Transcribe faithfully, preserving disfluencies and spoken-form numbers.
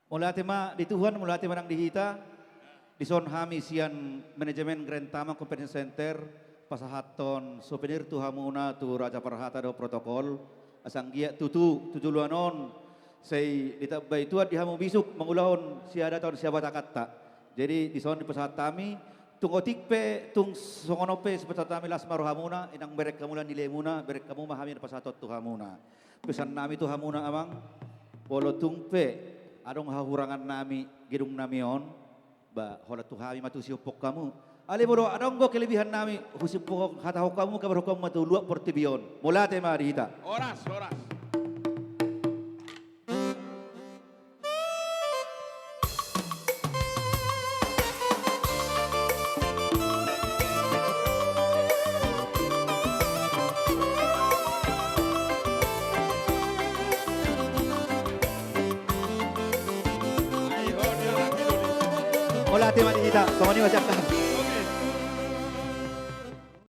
Mauliate ma di Tuhan, mauliate ma nang di hita. Dison hami sian manajemen Grand Taman Convention Center pasahathon souvenir tu hamuna tu Raja Parhata dohot protokol. Asa anggiat tutu tu joloan on sai ditambai Tuhan di hamu bisuk mangulahon siadatan sihabatahonta. Jadi dison dipasahat hami, tung otik pe, tung songon on pe sipasahat hami, las ma rohamuna, unang bereng hamu lan nilemuna, bereng hamu ma hami na pasahathon tu hamuna. Pesan nami tu hamuna amang, molo tung pe adong hahurangan nami gedung nami on, ba holan tu hami ma tusi huompung hamu. Alai molo adong do kelebihan nami, husi po-, hatahon hamu, kabarhon hamu ma tu luat portibi on. Mauliate ma di hita. Horas, horas. Mauliate ma di hita, songon i ma sian hami.